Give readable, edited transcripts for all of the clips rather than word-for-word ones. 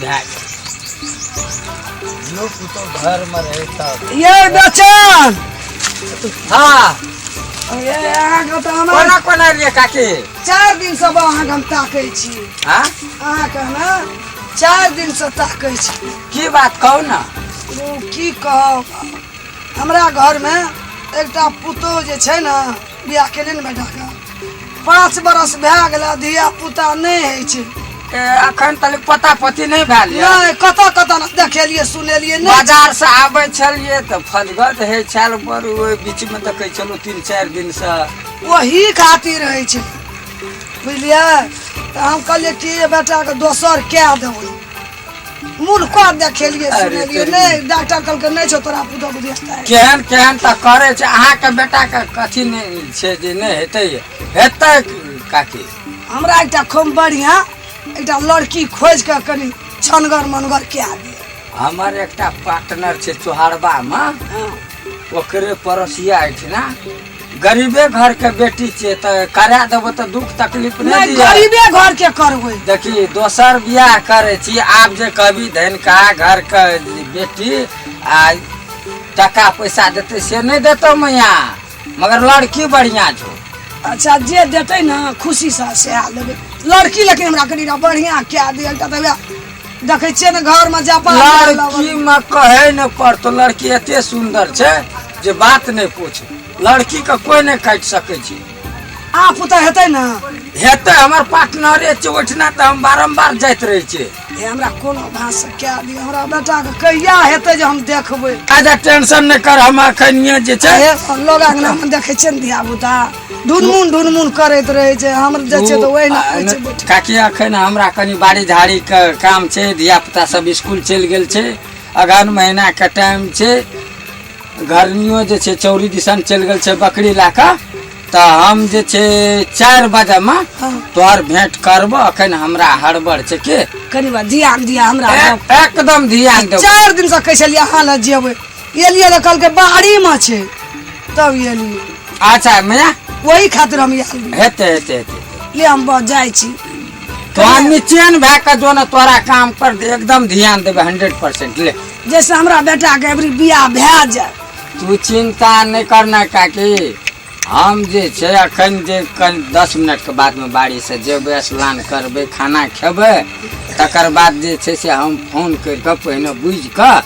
भए गेल। धियो पुतो घरमे रहै तब। ये बेचन। हाँ। ये अहाँके तऽ हमरा कोना कोना एलियै काकी? 4 दिन से अहाँके हम ताकै छी। हाँ? अहाँके ने 4 दिन से ताकै छी। की बात कहू ने। ओ की कहब, हमरा घरमे एकटा पुतोहु जे छै ने, बियाह केने ने बेटाके, 5 बरस भए गेलै, धिया पुता नहि होइ छै। अखन तक पता पति नहि भेल यऽ? नहि, कतऽ कतऽ ने देखेलियै सुनेलियै नहि। बाजार से आबै छलियै तऽ फजगज होइ छल बड़, ओहि बीचमे देखै छलहुँ 3-4 दिनसँ। ओही खातिर होइ छै, बुझलियै? तऽ हम कहलियै कि बेटाके दोसर कए देबै, मूल कऽ देखेलियै सुनेलियै नहि। डॉक्टर कहलकै नहि छौ तोरा पुतोहु के। केहन केहन तऽ करै छै अहाँके बेटाके, कथी नहि छै जे नहि हेतै? हेतै काकी। हमरा एकटा खूब बढ़िआँ एकटा लड़की खोजि कऽ कनि छनगर मनगर कए दिअ। हमर एकटा पार्टनर छै चोहारबामे, ओकरे पड़ोसिया एहिठिना, गरीबे घर के बेटी छियै, तऽ करा देबो तऽ दुख तकलीफ नहि दिअ। गरीबे घर के करबै। देखी, दोसर बियाह करै छी, आब जे कहबी धनिका घर के बेटी आ टका पैसा देतै, से नहि देतौ मैया, मगर लड़की बढ़िया छौ। अच्छा, जे देतै ने खुशीसँ सएह लेबै लड़की, लेकिन हमरा कनि बढ़िआँ कए दिअ एकटा। तऽ वएह देखै छियै ने घरमे जापा। लड़की मे कहै नहि पड़तो, लड़की एते सुन्दर छै जे बात नहि पूछ, लड़की के कोई नहि काटि सकै छै। आ पुतहु हेतै ने? हेतै, हमर पार्टनरे छै ओहिठिना, तऽ हम बारम्बार जाइत रहै छियै। हे, हमरा कोनो भाषा कए दिअ, हमरा बेटाके कहिया हेतै जे हम देखबै? अच्छा, टेंशन नहि कर, हम अखनिये जे छै। हे, लोग अङ्गनामे देखै छियै ने धिया पुता ढुनमुन ढुनमुन करैत रहै छै, हम जे छै तऽ ओहिना होइ छै बैठल। काकी, अखन हमरा कनि बाड़ी झाड़ी के काम छै, धिया पुता सब स्कूल चलि गेल छै, अगहन महीना के टाइम छै, घरनियो जे छै चौरी दिसन चलि गेल छै बकरी लए कऽ, तऽ हम जे छै 4 बजे मे तोहर भेंट करबो। अखन हमरा हड़बड़ छै के। कनि बा ध्यान दिया हमरा। एकदम ध्यान देबो। 4 दिन से कहै छलियै अहाँ लग जेबै, एलियै तऽ कहलकै बाड़ीमे छै, तब एलियै। अच्छा मैया। ओही खातिर हम आयल रहियै। हेतै हेतै हेतै। ले, हम बस जाइ छी। तोहर निचेन भए कऽ जो ने, तोरा काम पर एकदम ध्यान देबै 100%। ले। जैसे हमरा बेटाके अबरी बियाह भए जाय। तू चिंता नहि करना काकी, हम जे छै अखन जे कनि 10 मिनटके बादमे बाड़ीसँ जेबै, स्नान करबै, खाना खेबै, तकर बाद जे छै से हम फोन करि कऽ पहिने बुझि कऽ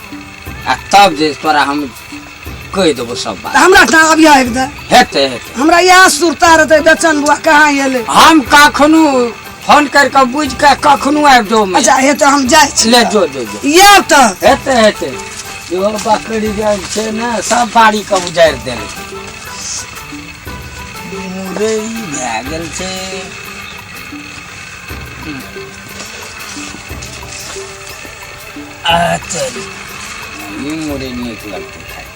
आ तब जे तोरा हम कहि देबो सब बात। तऽ हमरा ठाम अबिया एकदम। हेतै हेतै। हमरा इएह सुरता रहतै, बेचन बुआ कहाँ एलै। हम कखनो फोन करि कऽ बुझि कऽ कखनो आबि जाउ। अच्छा, हेतै, हम जाइ छी। ले, जो जो जो। आयब तऽ। हेतै हेतै। इहो बकरी जे छै ने, सब बाड़ीके उजाड़ि देलकै, मुरई भए गेल छै। अच्छा, ई मुरई नीक लगतै खाइ।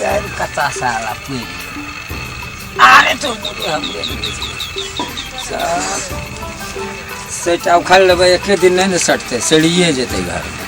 यार, कच्चा साला पुरि अरे तो हमरे सब सैटा उखाड़ि लेबै, एके दिन नहि ने सटतै, सड़िए जेतै घरमे।